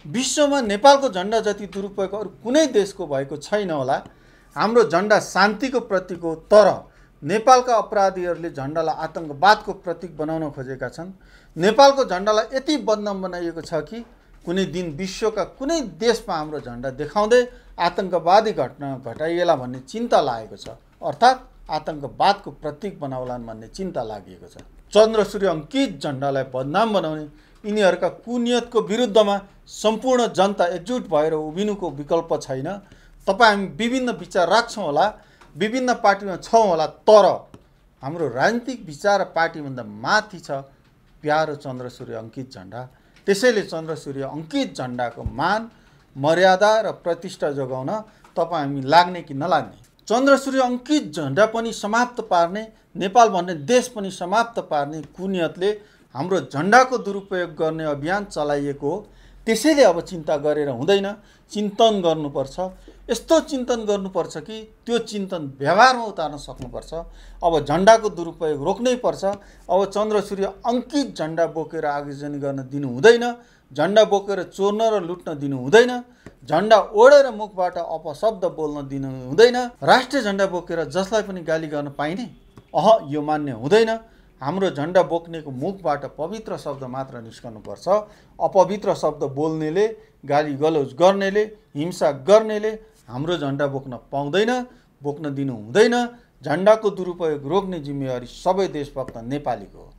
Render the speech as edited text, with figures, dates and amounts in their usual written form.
विश्वमा नेपालको झन्डा जति दुरुपयोग अरू कुनै देशको भएको छैन होला। हाम्रो झन्डा शान्तिको प्रतीक हो, तर नेपालका अपराधीहरूले झन्डालाई आतंकवादको प्रतीक बनाउन खोजेका छन्। नेपालको झन्डालाई यति बदनाम बनाइएको छ कि कुनै दिन विश्वका कुनै देशमा हाम्रो झन्डा देखाउँदै आतंकवादी घटना घटाइएला भन्ने चिन्ता लागेको छ, अर्थात् आतंकवादको प्रतीक बनाउलान् भन्ने चिन्ता लागेको छ। चन्द्र सूर्य अङ्कित झन्डालाई बदनाम बनाउने यिनीहरूका कुनियतको विरुद्धमा सम्पूर्ण जनता एकजुट भएर उभिनुको विकल्प छैन। तपाईँ हामी विभिन्न विचार राख्छौँ होला, विभिन्न पार्टीमा छौँ होला, तर हाम्रो राजनीतिक विचार र पार्टीभन्दा माथि छ प्यारो चन्द्र सूर्य अङ्कित झन्डा। त्यसैले चन्द्र सूर्य अङ्कित झन्डाको मान, मर्यादा र प्रतिष्ठा जोगाउन तपाईँ हामी लाग्ने कि नलाग्ने? चन्द्र सूर्य अङ्कित झन्डा पनि समाप्त पार्ने, नेपाल भन्ने देश पनि समाप्त पार्ने कुनियतले हाम्रो झन्डाको दुरुपयोग गर्ने अभियान चलाइएको हो। त्यसैले अब चिन्ता गरेर हुँदैन, चिन्तन गर्नुपर्छ। यस्तो चिन्तन गर्नुपर्छ कि त्यो चिन्तन व्यवहारमा उतार्न सक्नुपर्छ। अब झन्डाको दुरुपयोग रोक्नै पर्छ। अब चन्द्र सूर्य अङ्कित झन्डा बोकेर आगजनी गर्न दिनु हुँदैन, झन्डा बोकेर चोर्न र लुट्न दिनु हुँदैन, झन्डा ओढेर मुखबाट अपशब्द बोल्न दिनु हुँदैन, राष्ट्रिय झन्डा बोकेर जसलाई पनि गाली गर्न पाइने? यो मान्य हुँदैन। हाम्रो झन्डा बोक्नेको मुखबाट पवित्र शब्द मात्र निस्कनुपर्छ। अपवित्र शब्द बोल्नेले, गाली गलौज गर्नेले, हिंसा गर्नेले हाम्रो झन्डा बोक्न पाउँदैन, बोक्न दिनु हुँदैन। झन्डाको दुरुपयोग रोक्ने जिम्मेवारी सबै देशभक्त नेपालीको हो।